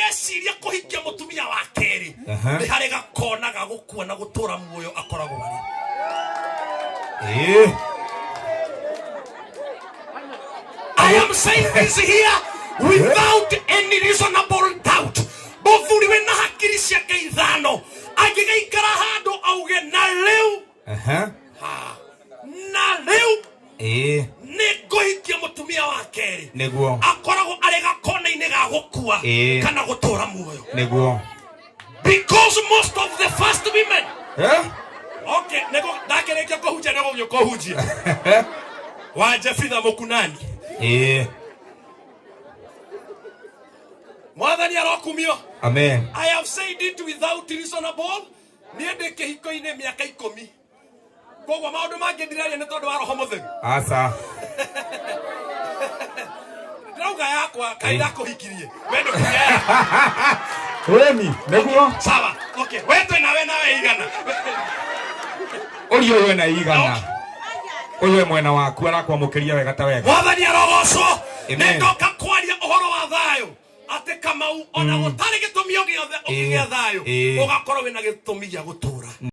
Angĩgeciria kũhikia mũtumia wa kerĩ, nĩ harĩ gakona ga gũkua na gũtũra muoyo akoragwo arĩ. I am saying this here without any reasonable doubt. Mũthuri wĩna hakiri ciake ithano angĩgaikara handũ auge na rĩu, ha, na rĩu nĩ ngũhikia mũtumia wa kerĩ, akoragwo arĩ gakona-inĩ ga gũkua kana gũtũra muoyo, because most of the first women, okay, nĩguo ndakĩrĩkia kũhunjia nĩgũgĩũka ũhunjie wa Jefitha mũkunani. Mwathani arokumio. Amen. I have said it without reasonable. Niĩ ndĩ kĩhiko-inĩ mĩaka 10, koguo maũndũ mangĩ ndiraria nĩ tondũ wa Roho Mũtheru. Aca. Ndĩrauga yakwa kaĩ ndakũhikirie we ndũkinya. Weni nĩguo. Sawa, okay, we twĩ nawe nawe igana. Ũria ũyũ ena igana, ũyũ e mwena waku arakwamũkĩria wega ta wega. Mwathani arogocwo. Amen. Nĩ ndoka kwaria ũhoro wa thayũ atĩ Kamau, ona gũtarĩ gĩtũmi o gĩothe ũkĩgĩa thayũ, ũgakorwo wĩna gĩtũmi gĩa gũtũra.